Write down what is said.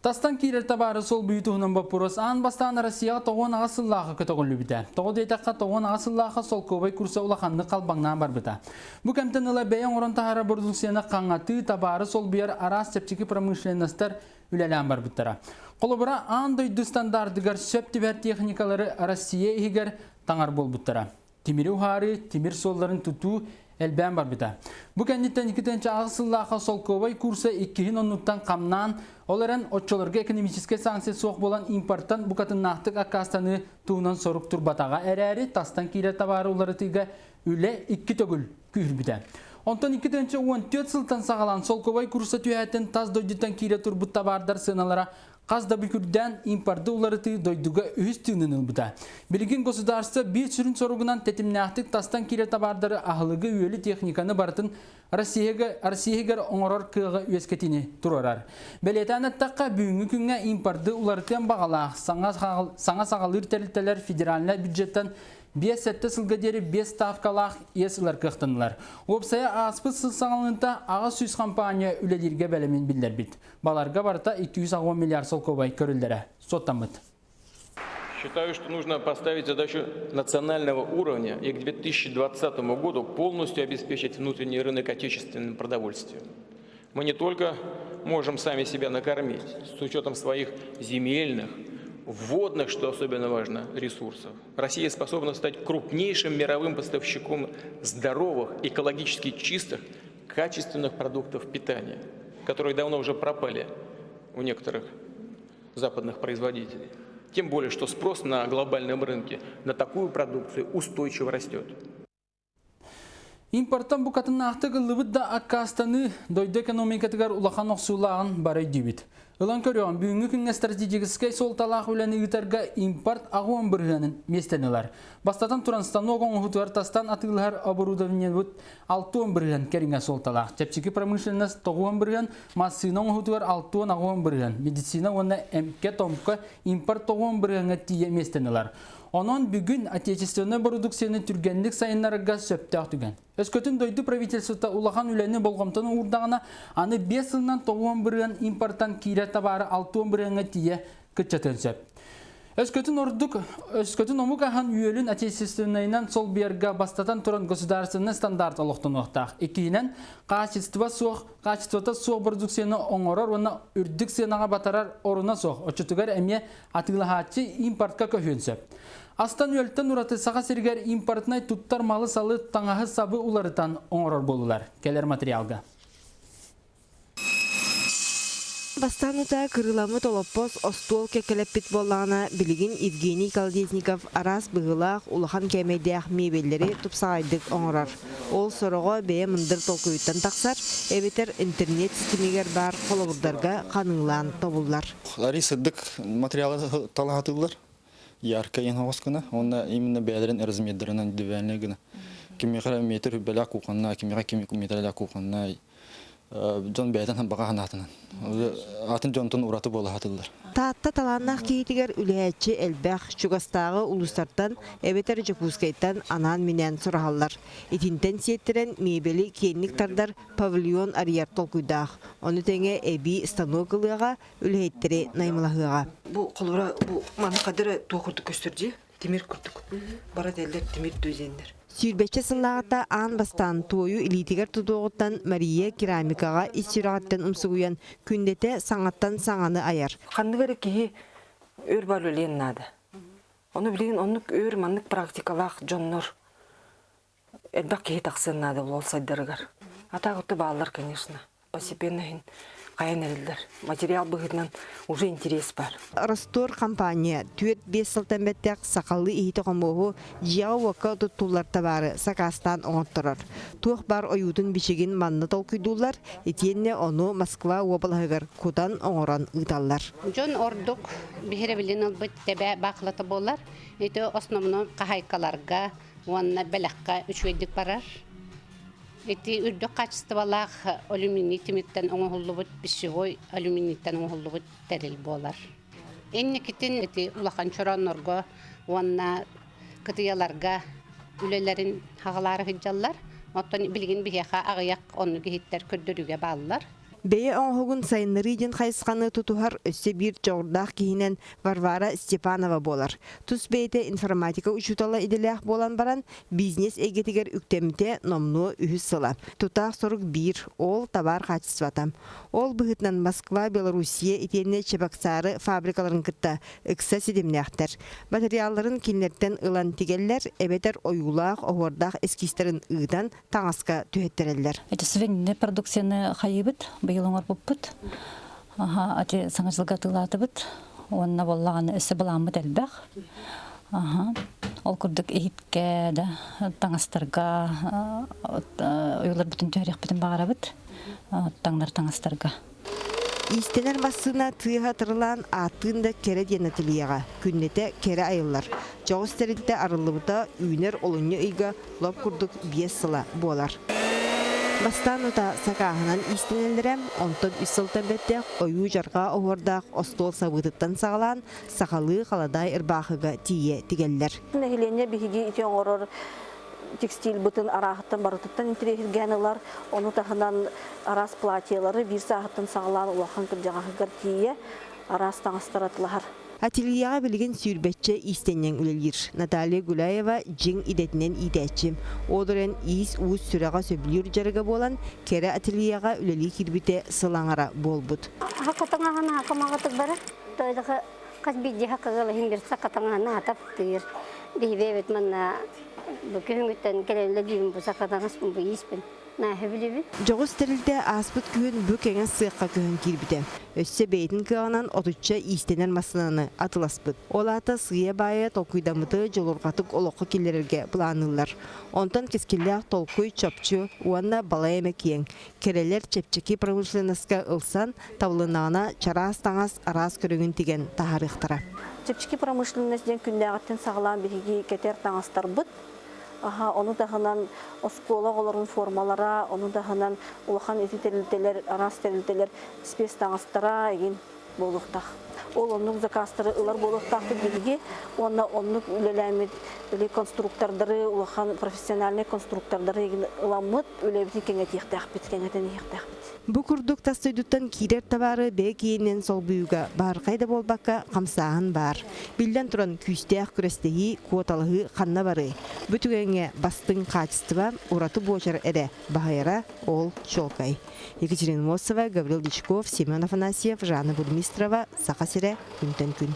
Тастан киирэр табаары солбуйуу туһунан боппуруос аан бастаан Россияҕа 98 сыллаахха көтөҕүллүбүтэ. Тоҕо диэтэххэ, 98 сыллаахха солкуобай курса улаханнык халбаҥнаан барбыта. Бу кэмтэн ыла бэйэ оҥорон таһаарар бородууксуйаны хаҥатыы, табаары солбуйар араас чэпчэки промышленностар үлэлээн барбыттара. Холобура, аан дойду стандартыгар сөп түбэһэр техникалары Россия иһигэр таҥар буолбуттара. Тимири уһаарыы, тимир суолларын тутуу элбээн барбыта. Бу кэнниттэн 2008 сыллаахха солкуобай курса иккиһин оннуттан хамнаан, ол эрэн оччолорго экономическай санкция суох буолан импорттан букатыннаахтык аккаастаныы туһунан сорук турбатаҕа эрээри, тастан киирэр табаары уларытыыга үлэ икки төгүл күүһүрбүтэ. Онтон 2014 сылтан саҕалаан солкуобай курса түһээтин тас дойдуттан киирэ турбут табаардар сыаналара хас да бүкүрдээн импорты уларытыы дойдуга үһүс тыынын ылбыта. Билигин государство биир сүрүн соругунан тэтимнээхтик тастан киирэр табаардары аһылыгы-үөлү техниканы барытын Россияга Россиягар оҥорор кыаҕы үөскэтиини туруорар. Бэлиэтээн эттэххэ, бүгүҥҥү күҥҥэ импорты уларытыан баҕалаах саҥа саҥа саҕалыыр тэрилтэлэр федеральнай бюджеттан 5-7 сылга диэри 5 ставкалаах иэс ылар кыахтанылар. Уопсайа ааспыт сыл саҕаланыыта 800 компания үлэлииргэ бэлэмин биллэрбит. Баларга барыта 280 миллиард солкуобай көрүллэрэ суоттаммыт. Считаю, что нужно поставить задачу национального уровня и к 2020 году полностью обеспечить внутренний рынок отечественным продовольствием. Мы не только можем сами себя накормить с учетом своих земельных, водных, что особенно важно, ресурсов. Россия способна стать крупнейшим мировым поставщиком здоровых, экологически чистых, качественных продуктов питания, которые давно уже пропали у некоторых западных производителей. Тем более, что спрос на глобальном рынке на такую продукцию устойчиво растет. Импорттан букатыннаахтык ыллыбыт да аккаастаныы дойду экономикатыгар улахан охсуулааҕын бары өйдүүбүт. Ылан көрүөҕүн, бүгүҥҥү күҥҥэ стратегическай суолталаах үлэни ыытарга импорт 80 бырыһыанын миэстэни ылар. Бастатан туран, станок оҥоһуутугар тастан атыылаһар оборудованиебыт 60 бырыһыан кэриҥэ суолталаах. Чэпчэки промышленность 90 бырыһыан, массыына оҥоһуутугар 68 бырыһыан, медицина уонна эмкэ-томко импорт 90 бырыһыаҥҥа тиийэ миэстэни ылар. Онон бүгүн отечественнай бородууксуйаны түргэнник сайыннарарга сөптөөх түгэн. Өскөтүн дойду правительствота улахан үлэни болҕомтону уурдаҕына, аны 5 сылынан 90 бырыһыан импорттан киирэр табаары 60 бырыһыаҥҥа тиийэ кыччатыан сөп. Өскөтүн ордук, өскөтүн омук аһан үөлүн отечественнайынан солбуйарга бастатан туран государственный стандарт олохтонуохтаах. Иккиһинэн, качество суох, качествота суох продукцияны оҥорор уонна үрдүк сыанаҕа батарар оруна суох. Оччотугар эмиэ атыылаһааччы импортка көһүөн сөп. Астан-үөлтэн ураты Саха сиригэр импортнай туттар малы-салы, таҥаһы-сабы уларытан оҥорор буоллулар. Кэлэр материалга. Бастаан утаа кырыыламмыт олоппос остуол кэккэлэппит буоллаҕына, билигин Евгений Колодезников араас быһыылаах, улахан кээмэйдээх миэбэллэри тупсаҕайдык оҥорор. Ол сороҕо бэйэ мындыр толкуйуттан тахсар, эбэтэр интернет ситимигэр баар холобурдарга ханыылаан тобуллар. Ларри сырдык материалы талаһатыыллар. Ярко иэн оҕус гына. Уонна именно бэйэлэрин размердарынан индивидуальный гына. Кимиэхэ эрэ метр үрбэлээх кухонна, кимиэхэ ким метрэлээх кухонна дьон бэйэтин баҕа санаатынан. Атын дьонтон ураты буола сатыыллар. Таатта талааннаах киһитигэр үлэһээччи элбэх, чугастааҕы улуустартан эбэтэр Дьокуускайтан анаан-минээн сураһаллар. Итинтэн сиэттэрэн миэбэли киэҥник тардар павильон арыйар толкуйдаах. Ону тэҥэ эбии станок ылыаҕа, үлэһиттэри наймылаһыаҕа. Бу холобура бу маны хадара туох курдук көстөр дии тимир курдук бара дэллэр тимир диэннэр. Сүүрбэччэ сыллааҕыта аан бастаан туойу илиитигэр тутуоҕуттан Мария керамикаҕа ис сүрэҕиттэн умсугуйан күннэтэ саҥаттан саҥаны айар. Ханнык эрэ киһи өр бар үлэлиэн наада. Ону билигин оннук өр маннык практикалаах дьоннор элбэх киһи тахсыан наада ол сайдарыгар. А бааллар, конечно. Постепенно иһин хайан эрэллэр. Материал быһыытынан уже интерес бар. Ростор компания 4-5 сылтан бэттэх сахалыы иһити-хомуоһу дьиэҕэ-уокка туттуллар табаары сакаастаан оҥотторор. Туох баар ойуутун-бичигин манна толкуйдууллар, итиэннэ ону Москва уобалаһыгар кутан оҥорон ыыталлар. Дьон ордук биһирэбилин ылбыт тэбэ баахылата буолар. Ити основном хаһайкаларга уонна бэлэххэ үчүгэйдик барар. Ити үрдүк хаачыстыбалаах алюминий тимиртэн оҥоһуллубут пищевой алюминийтан оҥоһуллубут тэрил буолар. Инникитин ити улахан чорооннорго уонна кытыйаларга үлэлэрин хаҕалаары сылдьаллар. Оттон билигин биһиэхэ аҕыйах оннук иһиттэр көрдөрүүгэ бааллар. Бэйэ оҥоһугун сайыннарыы диэн хайысханы тутуһар өссө биир дьоҕурдаах киһинэн Варвара Степанова буолар. Тус бэйэтэ информатика учуутала идэлээх буолан баран, бизнес эйгэтигэр үктэммитэ номнуо үһүс сыла. Тутаах сорук биир, ол табаар хаачыстыбата. Ол быһыытынан Москва, Белоруссия итиэннэ Чебоксары фабрикаларын кытта ыкса ситимнээхтэр. Материалларын кинилэртэн ылан тигэллэр эбэтэр ойуулаах, оһуордаах эскизтэрин ыытан таҥаска түһэттэрэллэр. Ити сувенирный продукцияны хайыыбыт, быйыл оҥорбуппут. Аха, ати саҥа дьылга атыылаатыбыт. Уонна буоллаҕына өссө былааммыт элбэх. Аха. Ол курдук иһиккэ да таҥастарга ойууларбытын түһэриэхпитин баҕарабыт. Таҥнар таҥастарга. Иистэнэр массыына тыаһа тырылаан ааттыын да кэрэ диэн ательеҕа күннэтэ кэрэ айыллар. Дьоҕус тэрилтэ арыллыбыта үүнэр олунньу ыйга лоп курдук биэс сыла буолар. Бастаан утаа сакааһынан иистэнэллэрэ, онтон үс сылтан бэттэх ойуу-дьарҕаа оһуордаах остуол сабыытыттан саҕалаан сахалыы халадаай ырбаахыга тиийэ тигэллэр. Нэһилиэнньэ биһиги ити оҥорор текстильбытын арааһыттан барытыттан интэриэһиргээн ылар. Ону таһынан араас платьелары биир сааһыттан саҕалаан улахан кырдьаҕаһыгар тиийэ араас таҥастар атылаһар. Ательеҕа билигин сүүрбэччэ иистэнньэҥ үлэлиир. Наталья Гуляева дьиҥ идэтинэн иитээччи. Ол эрэн иис-уус сүрэҕэ сөбүлүүр дьарыга буолан, кэрэ ательеҕа үлэлии киирбитэ сыл аҥара буолбут. Хакатаҥаһын хакамаҕытык бара. Тойдаха хас биирдии хакыгыл иһин бир сакатаҥаһын атаптыыр. Биһибэбит манна бу күһүҥүттэн кэлэллэ диибин бу сакатаҥаспын бу ииспин. Наһа билибин. Дьоҕус тэрилтэ ааспыт күһүн бу кэҥэс сыахха көһөн киирбитэ. Өссө бэйэтин кыаҕынан отучча иистэнэр массыынаны атыласпыт. Ол аата сыыйа-баайа толкуйдаммыты дьулурҕатык олоххо киллэрэргэ былаанныыллар. Онтон кэскиллээх толкуй чопчу уонна балай эмэ киэҥ. Кэрэлэр чэпчэки промышленноска ылсан, табылыннаҕына чараас таҥас араас көрүҥүн тигэн таһаарыахтара. Чэпчэки промышленность диэн күннээҕиттэн саҕалаан биһиги кэтэр таҥастарбыт Аһа, ону таһынан оскуола оҕолорун формалара, ону таһынан улахан ити тэрилтэлэр, араас тэрилтэлэр спецтаҥастара игин буолуохтаах. Ол оннук заказтары ылар буолуохтаахпыт биһиги уонна оннук үлэлээммит или конструктордары, улахан профессиональнай конструктордары игин ыламмыт үлэбитин кэҥэтиэхтээхпит, кэҥэтэн иһиэхтээхпит. Бу курдук тас дойдуттан киирэр табаары бэйэ киининэн солбуйууга баһырхай да буолбакка хамсааһын баар. Биллэн туран, күүстээх күрэстэһии, куоталаһыы ханна барыай? Бу түгэҥҥэ бастыҥ хаачыстыба, ураты буочар эрэ баһыйара ол чуолкай. Екатерина Мосова, Гаврил Дичков, Семен Афанасьев, Жанна Бурмистрова, Саха сирэ, күнтэн күн.